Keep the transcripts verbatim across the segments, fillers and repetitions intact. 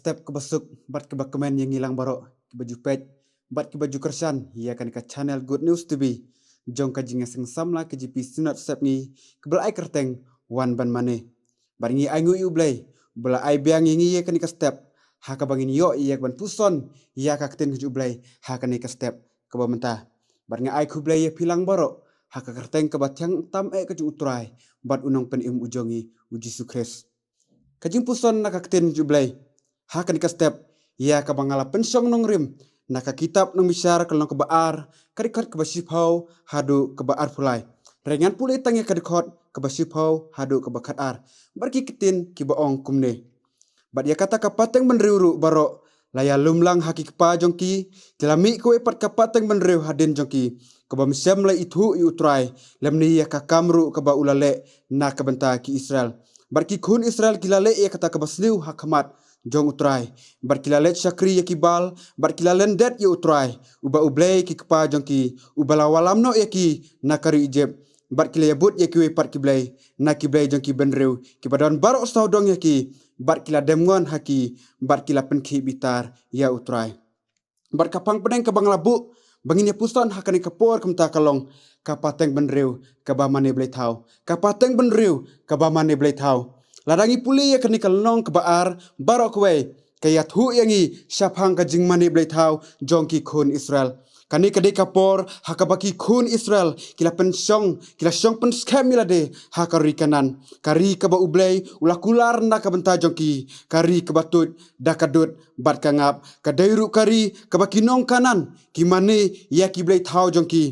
Step kaba suk bad kaba kmen ïa ngi lang baroh kiba ju peit bad kiba ju kyrshan ïa kane ka channel Good News T V jong ka jingïaseng samla K J P Synod Sepngi, kaba la ai kyrteng Wan Ban Mane. Bad ngi ai nguh ïa U Blei ba la ai biang ïa ngi ïa kane ka step, ha kaba ngin ïoh ïa kaban puson ïa ka ktien ka jong U Blei ha kane ka step kaba mynta. Bad nga ai khublei ïa phi lang baroh ha ka kyrteng kaba thiang tam eh ka jong U Trai bad U Nongpynim u jong ngi, U Jisu Khrist. Ka jingpuson na ka ktien U Blei ha kane ka step, ïa kaba nga la pynshong nongrim na ka kitab Nongbishar ka lynnong kaba ar, ka dkhot kaba shiphew haduh kaba arphew lai. Hynrei ngan pule tang ïa ka dkhot kaba shiphew haduh kaba khatar. Bad ki ktien kiba ong kumne: Bad ïa kata ka pateng bynriew ruh baroh la ïalum lang ha ki kpa jong ki, ki la mih kawei pat ka pateng bynriew hadien jong ki, kaba ym shym la ithuh ïa U Trai, lymne ïa ka kam ruh kaba u la leh na ka bynta ki Israel. Bad ki khun Israel ki la leh ïa kata kaba sniew ha khmat jong U Trai. Bad ki la leit shakri ïa ki Baal, bad ki la lyndet ïa U Trai, uba U Blei ki kpa jong ki, uba la wallam noh ïa ki na ka ri Ijipt. Bad ki la ïabud ïa kiwei pat ki blei na ki blei jong ki bynriew, kiba don baroh sawdong ïa ki, bad ki la dem ngon ha ki, bad ki la pynkhih bitar ïa U Trai. Bad ka phang pdeng kaba nga la buh ba ngin ïa puson ha kane ka por kumta ka long: Ka pateng bynriew kaba mane blei thaw. Ka pateng bynriew kaba mane blei thaw. Lada ngi pule ïa kane ka lynnong kaba ar baroh kawei, ka ïathuh ïa ngi shaphang ka jingmane blei thaw jong ki khun Israel. Kane ka dei ka por ha kaba ki khun Israel ki la pynshong, ki la shong pynskhem ïa lade ha ka ri Kanaan, ka ri kaba U Blei u la kular na ka bynta jong ki, ka ri kaba tuid da ka dud bad ka ngap. Ka dei ruh ka ri kaba ki nong Kanaan ki mane ïa ki blei thaw jong ki,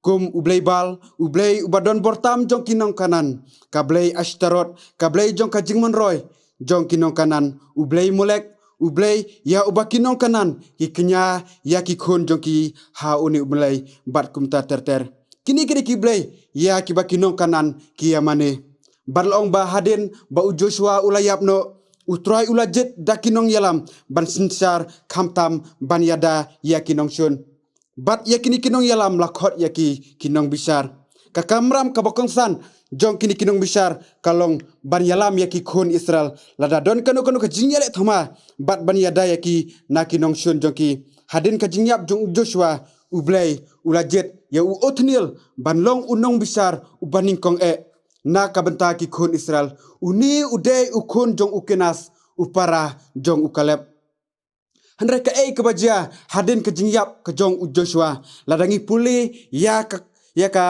kum u blei Baal, u blei uba don bor tam jong ki nong Kanaan, ka blei Ashtarot, ka blei jong ka jingmynroi jong ki nong Kanaan, u blei Molek, u blei ïa uba ki nong Kanaan ki kñia ïa ki khun jong ki ha une u blei, bad kumta ter ter. Kine ki dei ki blei ïa kiba ki nong Kanaan ki ïa mane. Bad la ong ba hadien ba u Joshua u la ïap noh, U Trai u la jied da ki nongïalam ban synshar khamtam ban ïada ïa ki nongshun. Bad ïa kine ki nongïalam la khot ïa ki ki nongbishar. Ka kamram kaba kongsan jong kine ki nongbishar ka long ban ïalam ïa ki khun Israel lada don kano kano ka jingïaleh thma, bad ban ïada ïa ki na ki nongshun jong ki. Hadien ka jingïap jong u Joshua, U Blei u la jied ïa u Othniel ban long u nongbishar uba nyngkong eh na ka bynta ki khun Israel. Une u dei u khun jong u Kenaz, u para jong u Kaleb. Hynrei kaei kaba jia hadien ka jingïap ka jong u Joshua? Lada ngi pule ïa ka, ïa ka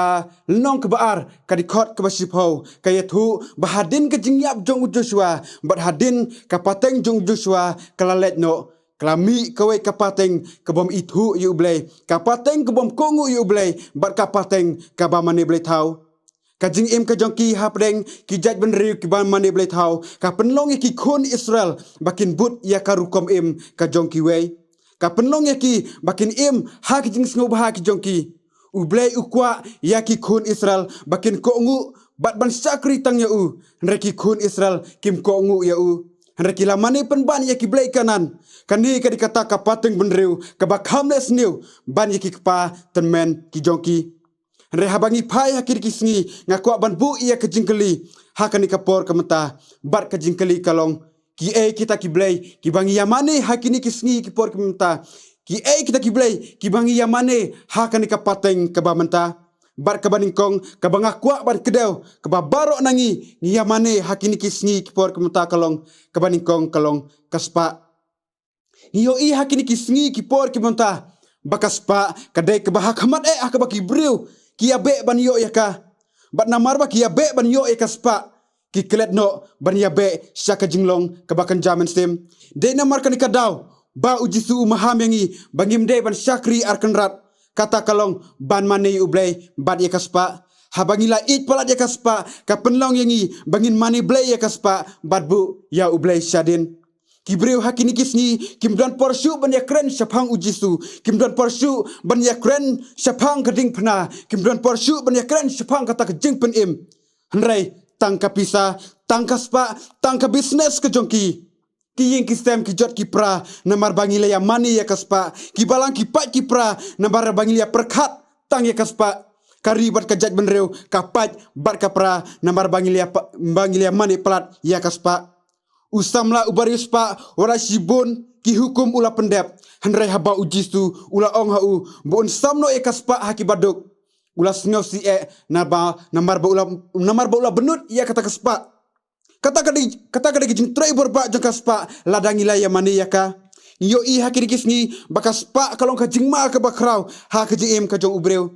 lynnong kaba ar, ka dkhot kaba shiphew, ka ïathuh ba hadien ka jingïap jong u Joshua, bad hadien ka pateng jong u Joshua ka la leit noh, ka la mih kawei ka pateng ka bym ithuh ïa U Blei, ka pateng ka bym kohnguh ïa U Blei, bad ka pateng kaba mane blei thaw. Ka jingim ka jong ki hapdeng ki jaitbynriew kiba mane blei thaw ka pynlong ïa ki khun Israel ba kin bud ïa ka rukom im ka jong kiwei. Ka pynlong ïa ki ba kin im ha ki jingsngewbha ki jong ki. U Blei u kwah ïa ki khun Israel ba kin kohnguh bad ban shakri tang ïa u. Hynrei ki khun Israel kim kohnguh ïa u. Hynrei ki la mane pynban ïa ki blei Kanaan. Kane ka dei kata ka pateng bynriew kaba kham leh sniew ban ïa ki kpa tymmen ki jong ki. Hynrei haba ngi phai ha kine ki sngi, nga kwah ban buh ïa ka jingkylli ha kane ka por ka mynta. Bad ka jingkylli ka long, kiei kita ki blei kiba ngi ïa mane ha kine ki sngi ki por ki mynta? Kiei kita ki blei kiba ngi ïa mane ha kane ka pateng kaba mynta? Bad kaba nyngkong kaba nga kwah ban kdew, kaba baroh na ngi ngi ïa mane ha kine ki sngi ki por ki mynta ka long, kaba nyngkong ka long ka spah. Ngi ïohi ha kine ki sngi ki por ki mynta ba ka spah ka dei kaba ha khmat eh ha kaba ki briew ki ïa beh ban ïoh ïa ka. Bad namar ba ki ïa beh ban ïoh ïa ka spah, ki klet noh ban ïa beh sha ka jinglong kaba kynja mynsiem. Dei namar kane ka daw ba U Jisu u maham ïa ngi ba ngim dei ban shakri ar kynrad. Kata ka long ban mane ïa U Blei bad ïa ka spah. Haba ngi la ïeit palat ïa ka spah, ka pynlong ïa ngi ba ngin mane blei ïa ka spah bad buh ïa U Blei shadien. Ki briew ha kine ki sngi kim don por shuh ban ïakren shaphang U Jisu, kim don por shuh ban ïakren shaphang ka diengphna, kim don por shuh ban ïakren shaphang kata ka jingpynim. Hynrei tang ka pisa, tang ka spah, tang ka business ka jong ki. Ki ïing ki sem ki jot ki pra namar ba ngi la ïa mane ïa ka spah. Ki balang ki pait ki pra namar ba ngi la ïa pyrkhat tang ïa ka spah. Ka ri bad ka jaitbynriew ka pait bad ka pra namar ba ngi la ïa pa-, ba ngi la ïa mane palat ïa ka spah. U samla u bariewspah wat la shibun ki hukum u la pyndep. Hynrei haba u Jisu u la ong ha u ba un sam noh ïa ka spah ha ki baduk, u la sngewsih eh naba namar ba u la, namar ba u la bynnud ïa kata ka spah. Kata ka dei, kata ka dei ka jingtrei bor ba jong ka spah lada ngi la ïa mane ïa ka. Ngi ïohi ha kine ki sngi ba ka spah ka long ka jingma kaba khraw ha ka jingim ka jong u briew.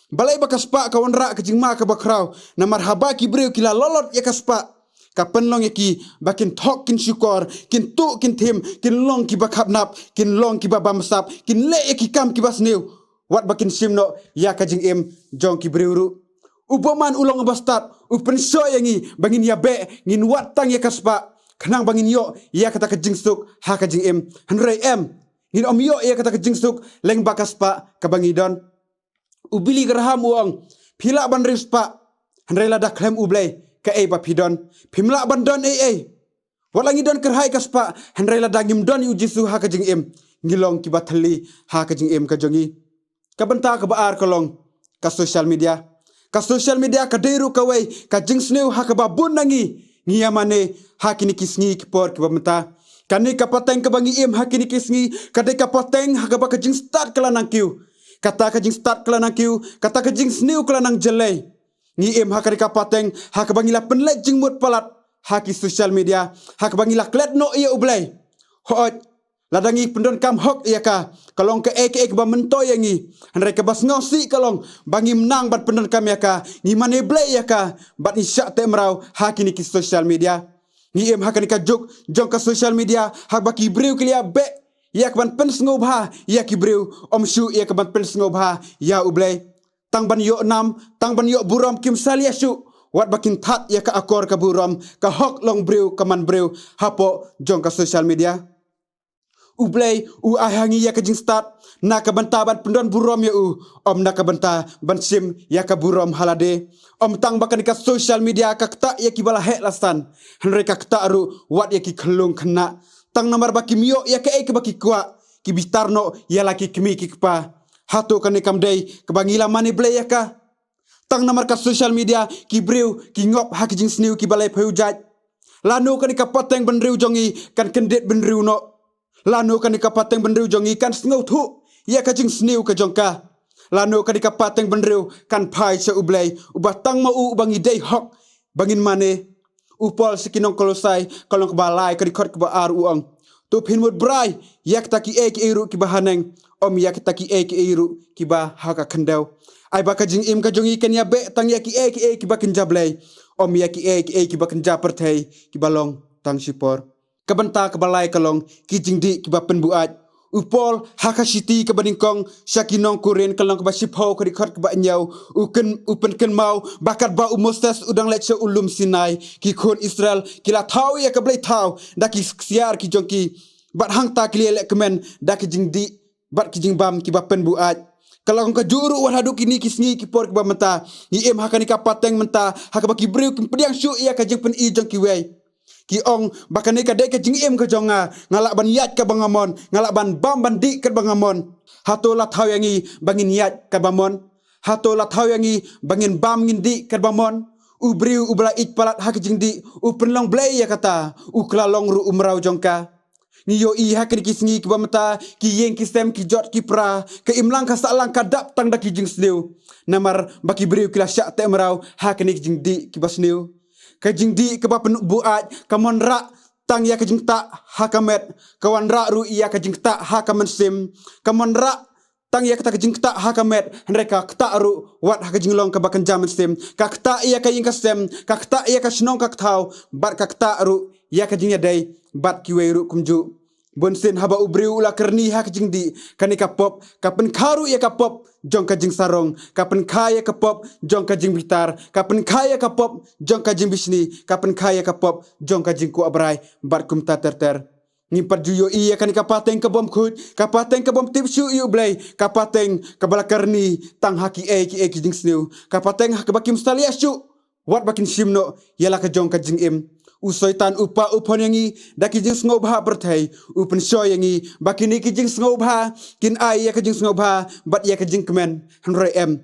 Balei ba ka spah ka wanrah ka jingma kaba khraw? Namar haba ki briew ki la lolot ïa ka spah, ka pynlong ïa ki ba kin thok kin shukor, kin tuh kin thim, kin long kiba khapnap, kin long kiba bamsap, kin leh ïa ki kam kiba sniew, wat ba kin shim noh ïa ka jingim jong ki briew ruh. U bymman u long uba stad, u pynshoi ïa ngi ba ngin ïa beh, ngin wad tang ïa ka spah, khnang ba ngin ïoh ïa kata ka jingsuk ha ka jingim. Hynrei em, ngin ym ïoh ïa kata ka jingsuk lyngba ka spah kaba ngi don. U Billy Graham u ong, phi lah ban riewspah, hynrei lada khlem U Blei, kaei ba phi don? Phim lah ban don ei ei. Wat la ngi don kyrhai ka spah, hynrei lada ngim don ïa u Jisu ha ka jingim, ngi long kiba thylli ha ka jingim ka jong ngi. Ka bynta kaba ar ka long ka social media. Ka social media ka dei ruh kawei ka jingsniew ha kaba bun na ngi ngi ïa mane ha kine ki sngi ki por kiba mynta. Kane ka pateng kaba ngi im ha kine ki sngi ka dei ka pateng ha kaba ka jingstad ka la nang kiew. Kata ka jingstad ka la nang kiew, kata ka jingsniew ka la nang jyllei. Ngi im ha kane ka pateng ha kaba ngi la pynleit jingmut palat ha ki social media, ha kaba ngi la klet noh ïa U Blei. Hooid, lada ngi pyndonkam hok ïa ka, ka long kaei kaei kaba myntoi ïa ngi. Hynrei kaba sngewsih ka long ba ngim nang ban pyndonkam ïa ka, ngi mane blei ïa ka, bad ngi shah teh mraw ha kine ki social media. Ngi im ha kane ka juk jong ka social media ha kaba ki briew ki la ïa beh ïa ka ban pynsngewbha ïa ki briew, ym shuh ïa ka ban pynsngewbha ïa U Blei. Tang ban ïoh nam, tang ban ïoh burom kim salia shuh, wat ba kin thad ïa ka akor ka burom, ka hok long briew ka man briew hapoh jong ka social media. U Blei u ai ha ngi ïa ka jingstad na ka bynta ban pyndon burom ïa u, ym na ka bynta ban shim ïa ka burom ha lade. Ym tang ba kane ka social media ka ktah ïa kiba la heh la san, hynrei ka ktah ruh wat ïa ki khyllung khynnah. Tang namar ba kim ïoh ïa kaei kaba ki kwah, ki bitar noh ïa la ki kmie ki kpa. Hato kane kam dei kaba ngi la mane blei ïa ka? Tang namar ka social media ki briew ki ngop ha ki jingsniew kiba la phew jait. Lano kane ka pateng bynriew jong ngi kan kyndit bynriew noh? Lano kane ka pateng bynriew jong ngi kan sngewthuh ïa ka jingsniew ka jong ka? Lano kane ka pateng bynriew kan phai sha U Blei, uba tang ma u uba ngi dei hok ba ngin mane? U Paul sha ki nong Kolosai, ka lynnong kaba lai, ka dkhot kaba ar, u ong, to phin mut brai ïa kita kiei kiei ruh kiba haneng, ym ïa kita kiei kiei ruh kiba ha ka khyndew. Ai ba ka jingim ka jong ngi kan ïa beh tang ïa kiei kiei kiba kynja Blei, ym ïa kiei kiei kiba kynja pyrthei, kiba long tang shipor. Ka bynta kaba lai ka long ki jingdih kiba pynbuaid. U Paul ha ka shithi kaba nyngkong sha ki nong Korinth, ka lynnong kaba shiphew, ka dkhot kaba hynñiew, u kyn, u pynkynmaw ba katba u Moses u dang leit sha u lum Sinai, ki khun Israel ki la thaw ïa ka blei thaw da ki ksiar ki jong ki, bad hangta ki la leh kmen da ki jingdih bad ki jingbam kiba pynbuaid. Ka long kajuh ruh wat haduh kine ki sngi ki por kiba mynta. Ngi im ha kane ka pateng mynta ha kaba ki briew kim pdiang shuh ïa ka jingpyni jong kiwei. Ki ong ba kane ka dei ka jingim ka jong nga, nga lah ban ïaid kaba nga mon, nga lah ban bam ban dih kaba nga mon. Hato la thaw ïa ngi ba ngin ïaid kaba mon? Hato la thaw ïa ngi ba ngin bam ngin dih kaba mon? U briew uba la ïeit palat ha ka jingdih u pynlong blei ïa kata, u kylla long ruh u mraw jong ka. Ngi ïohi ha kine ki sngi kiba mynta, ki ïing ki sem, ki jot ki pra, ka imlang ka sahlang ka dap tang da ki jingsniew. Namar ba ki briew ki la shah teh mraw ha kine ki jingdih kiba sniew. Ka jingdih kaba pynbuaid ka mon rah tang ïa ka jingktah ha ka met, ka wanrah ruh ïa ka jingktah ha ka mynsiem. Ka mon rah tang ïa kata ka jingktah ha ka met, hynrei ka ktah ruh wat ha ka jinglong kaba kynja mynsiem, ka ktah ïa ka ïing ka sem, ka ktah ïa ka shnong ka thaw, bad ka ktah ruh ïa ka jingïadei bad kiwei ruh kumjuh. Bunsien haba u briew u la kyrni ha ka jingdih, kane ka pop ka pynkha ruh ïa ka pop jong ka jingsarong, ka pynkha ïa ka pop jong ka jingbitar, ka pynkha ïa ka pop jong ka jingbishni, ka pynkha ïa ka pop jong ka jingkwah brai, bad kumta ter ter. Ngim pat ju ïohi ïa kane ka pateng ka bym khuid, ka pateng ka bym tip shuh ïa U Blei, ka pateng kaba la kyrni tang ha kiei kiei ki jingsniew, ka pateng ha kaba kim salia shuh wat ba kin shim noh ïa la ka jong ka jingim. U Soitan u pah u phon ïa ngi da ki jingsngewbha pyrthei, u pynshoi ïa ngi ba kine ki jingsngewbha kin ai ïa ka jingsngewbha bad ïa ka jingkmen, hynrei em,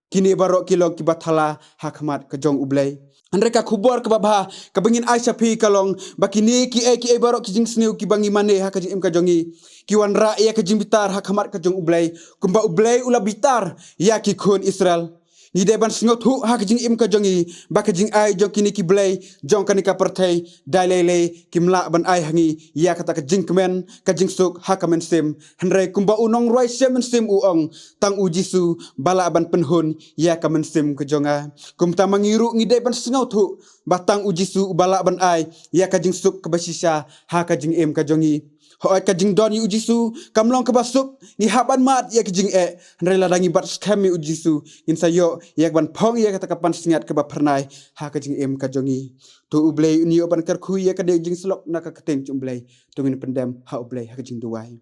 kine baroh ki long kiba thala ha khmat ka jong U Blei. Hynrei ka khubor kaba bha kaba ngin ai sha phi ka long ba kine kiei kiei baroh ki jingsniew kiba ngi mane ha ka jingim ka jong ngi, ki wanrah ïa ka jingbitar ha khmat ka jong U Blei, kumba U Blei u la bitar ïa ki khun Israel. Ngi dei ban sngewthuh ha ka jingim ka jong ngi ba ka jingai jong kine ki blei jong kane ka pyrthei, dei lei lei kim lah ban ai ha ngi ïa kata ka jingkmen ka jingsuk ha ka mynsiem. Hynrei kumba u nongrwai sem mynsiem u ong, tang U Jisu ba lah ban pynhun ïa ka mynsiem ka jong nga. Kumta ma ngi ruh ngi dei ban sngewthuh ba tang U Jisu uba lah ban ai ïa ka jingsuk kaba shisha ha ka jingim ka jong ngi. Hooid, ka jingdon ïa U Jisu kam long kaba suk ngi hap ban mad ïa ka jingeh. Hynrei lada ngi bat skhem ïa U Jisu, ngin sa ïoh ïa ka ban phong ïa kata ka pansngiat kaba phyrnai ha ka jingim ka jong ngi. To U Blei un ïoh ban kyrkhu ïa ka dei jingslok na ka ktien jong U Blei. To ngin pyndem ha U Blei ha ka jingduwai.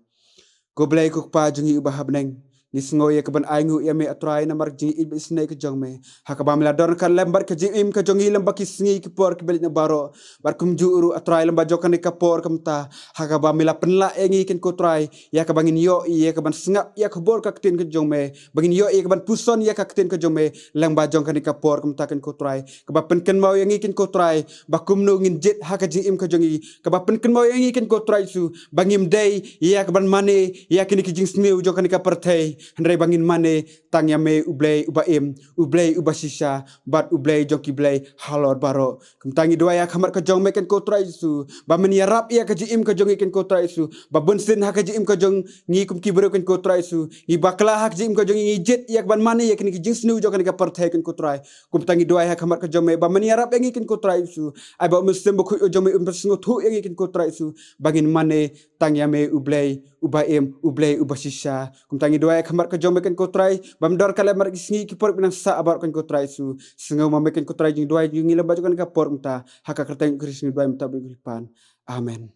Ko Blei ko Kpa jong ngi uba ha bneng, ngi sngew ïa ka ban ainguh ïa me A Trai namar ka jingïeit bad isynei ka jong me, ha kaba me la donkam lem bad ka jingim ka jong ngi lem bad ki sngi ki por kiba leit na baroh. Bad kumjuh ruh A Trai lem bad jong kane ka por kumta, ha kaba me la pynlah ïa ngi, kynja ko Trai, ïa kaba ngin ïoh ïa ka ban sngap ïa ka khubor ka ktien ka jong me, ba ngin ïoh ïa ka ban puson ïa ka ktien ka jong me lem bad jong kane ka por kumta, kynja ko Trai, kaba pynkynmaw ïa ngi, kynja ko Trai, ba kumno ngin jied ha ka jingim ka jong ngi, kaba pynkynmaw ïa ngi, kynja ko Trai Jisu, ba ngim dei ïa ka ban mane ïa kine ki jingsniew jong kane ka pyrthei, hynrei ba ngin mane tang ïa me U Blei uba im, U Blei uba shisha, bad U Blei jong ki blei halor baroh. Kumta ngi duwai ha khmat ka jong me, kynja ko Trai Jisu, ba men ïarap ïa ka jingim ka jong ngi, kynja ko Trai Jisu, ba bunsien ha ka jingim ka jong ngi kum ki briew, kynja ko Trai Jisu, ngi bakla ha ka jingim ka jong ngi, ngi jied ïa ka ban mane ïa kine ki jingsniew jong kane ka pyrthei, kynja ko Trai. Kumta ngi duwai ha khmat ka jong me ba men ïarap ïa ngi, kynja ko Trai Jisu. Ai ba U Mynsiem Bakhuid jong me un pynsngewthuh ïa ngi, kynja ko Trai Jisu, ba ngin mane tang ïa me U Blei uba im, U Blei uba shisha. Kumta ngi duwai ha khmat ka jong me, kynja ko Trai, ba men donkam lem bad ki sngi ki por ba nang sah baroh, kynja ko Trai Jisu. Sngewma me, kynja ko Trai, jingduwai jong ngi lem bad jong kane ka por kumta, ha ka kyrteng U Khrist ngi duwai mynta bad ngi kyrpad. Amen.